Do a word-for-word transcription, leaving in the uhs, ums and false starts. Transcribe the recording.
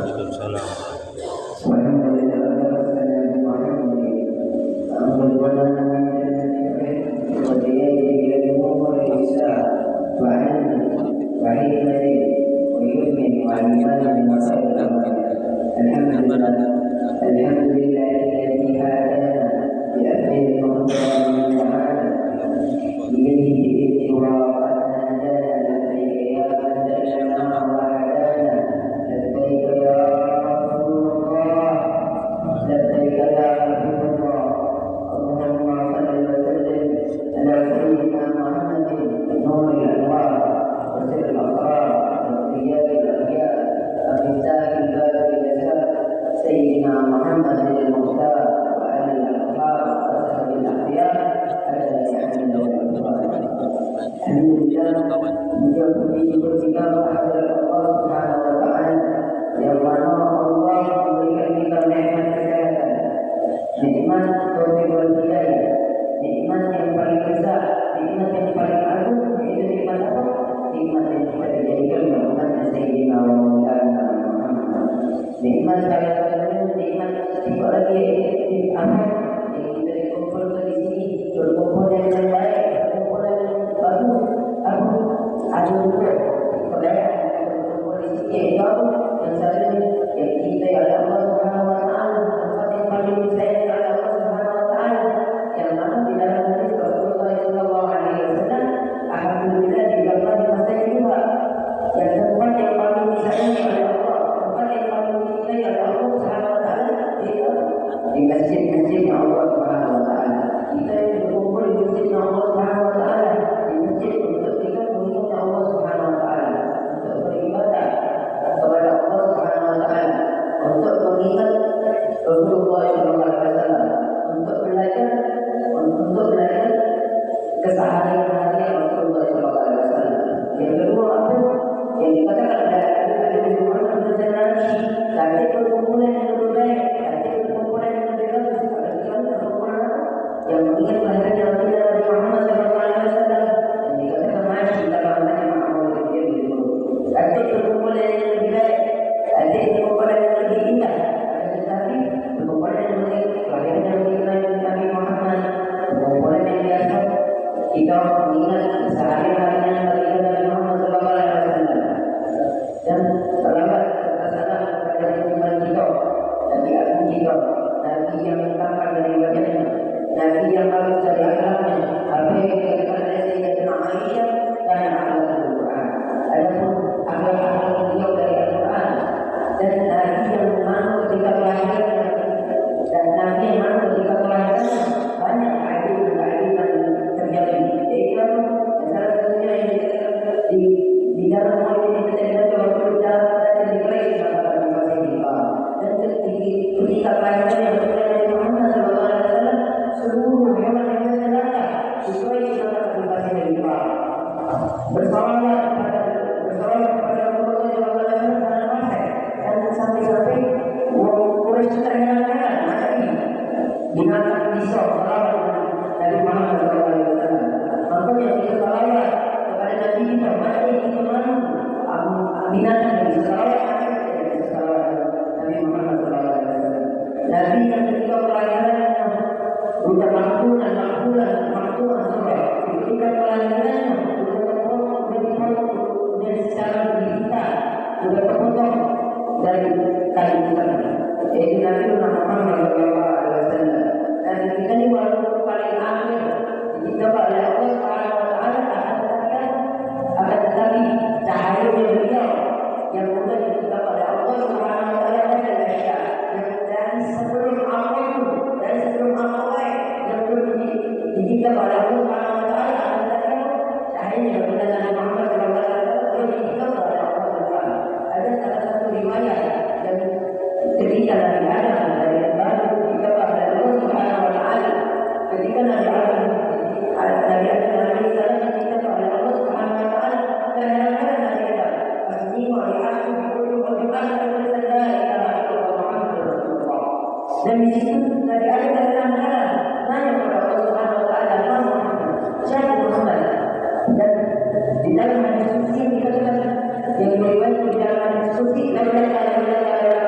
Waalaikumsalam. والحمد لله رب العالمين. أنقذنا من جنة الرفق وزيادة إلى نور الإسلام وعلم وحكمة ويؤمن وإيمان وخير الأعمال. الحمد لله. الحمد لله الذي هدانا لأفضل المقدار من العالم. إليه بإذن ورحمة نجانا. لبيك يا من دلنا وهدانا. لبيك يا رسول الله. لبيك يا حبيب الله. اللهم صل وسلم على سيدنا محمد نور الأنوار وسر الأسرار وضياء الأخيار ومفتاح الباب اليسار سيدنا محمد المختار وعلى الأصحاب وأصحاب الأخيار على جميع الأنوار. Alhamdulillah, puji syukur kita kehadirat Allah Subhanahu wa Ta'ala, yang mana Allah memberikan kita nikmat kesehatan, nikmat taufiq wal hidayah, nikmat yang paling besar, nikmat yang paling agung, yaitu nikmat apa? Nikmat yang kita dijadikan umatnya Sayyidina wa Maulana Muhammad. Nikmat salah satunya, nikmat sifat lagi, apa? Yang kita dikumpulkan di sini, perkumpulan yang baik, perkumpulan yang bagus, apa? Ada juga kebaikan yang kita kumpul di sini, yaitu apa? Yang satu, yang kita oleh Allah Subhanahu wa Ta'ala, tempat yang paling disayang oleh Allah Subhanahu wa Ta'ala, yang mana di dalam hadis Rasulullah sallallahu alaihi wasallam, "Alhamdulillah, di dalam masa kedua." Dan tempat yang paling disayangi oleh Allah, tempat yang paling dicintai oleh Allah Subhanahu wa Ta'ala, itu di masjid-masjid Allah Subhanahu wa Ta'ala. Kita yang berkumpul di masjid Allah Subhanahu wa Ta'ala, di masjid untuk kita mengingat Allah Subhanahu wa Ta'ala, untuk beribadah kepada Allah Subhanahu wa Ta'ala, untuk mengingat Rasulullah sallallahu alaihi wasallam, untuk belajar, untuk belajar keseharian-harian Rasulullah sallallahu alaihi wasallam. Yang kedua apa? Yang dikatakan oleh Nabi Muhammad sallallahu alaihi wasallam, "Cari perkumpulan yang lebih baik, cari perkumpulan yang lebih bagus." Kalau kita perkumpulan apa? Yang mengingat kelahiran Nabi Muhammad sallallahu alaihi wasallam. Yang dikatakan masih kita banyak makmur. Cari perkumpulan yang lebih baik, cari perkumpulan yang lebih indah. Akan tetapi, perkumpulan yang mengingat kelahiran Nabi Muhammad, perkumpulan yang biasa kita mengingat sehari-harinya Nabi Muhammad sallallahu alaihi wasallam. Dan salawat serta salam kepada junjungan kita, Nabi Agung kita, Nabi yang tampan dari wajahnya, Nabi yang halus dari akhlaknya, apa yang dikatakan oleh Sayyidatina Aisyah, "Kana akhlaqul Quran." Adapun akhlak-akhlak beliau dari Al-Quran, dan Nabi yang mana ketika kelahirannya, dan Nabi yang mana ketika kelahirannya, banyak keajaiban-keajaiban terjadi. Yaitu, salah satunya yang di, di dalam maulid yang kita baca waktu kita baca di gereja, maka kami masih lupa. Dan ketika, ketika kelahiran yang mulia Nabi Muhammad sallallahu alaihi wasallam, seluruh hewan yang terlangkah sesuai dengan kata Nabi Muhammad. Bersalawat kepada, bersalawat kepada Rasulullah sallallahu alaihi wasallam karena fasik. Dan sampai-sampai wong Quraisy terheran-heran, macam ni. Binatang bisa salawat Nabi Muhammad sallallahu alaihi wasallam. Makanya kita salawat kepada Nabi kita, macam kita malu. Am-, binatang bisa salawat, macam kita bisa salawat Nabi Muhammad sallallahu alaihi wasallam. Nabi yang ketika kelahirannya udah maktunan, maktunan, maktunan surah. Ketika kelahirannya udah terpotong, udah dipotong, udah secara digital, udah terpotong dari kayu sana. Yaitu Nabi Muhammad sallallahu alaihi wasallam. Dan kita ni walaupun paling akhir, kita oleh Allah Subhanahu wa Ta'ala akan tetapi, akan tetapi cahayanya beliau yang mudah diciptakan oleh Allah Subhanahu wa Ta'ala dan manusia. Yang dari sebelum apa itu, dari sebelum apa baik, yang belum di-, diciptakan oleh Allah Subhanahu wa Ta'ala, akan tetapi cahayanya beliau Nabi Muhammad sallallahu alaihi wasallam belum diciptakan oleh Allah Subhanahu wa Ta'ala. Ada salah satu riwayat yang ketika Nabi Adam dari baru diciptakan oleh Allah Subhanahu wa Ta'ala, ketika Nabi Adam, Nabi Adam alaihi salam diciptakan oleh Allah Subhanahu wa Ta'ala, terheran-heran Nabi Adam. Pas nyimak di atas, di ujung, di atas, tulisan, "La ilaha illallah Muhammadur Rasulullah." Dan di situ Nabi Adam terheran-heran, nanya kepada Allah Subhanahu wa Ta'ala, "Man Muhammad? Siapa Muhammad?" Dan di dalam hadis qudsi yang dikatakan, yang diriwayatkan di dalam hadis qudsi, "La ilaha illallah."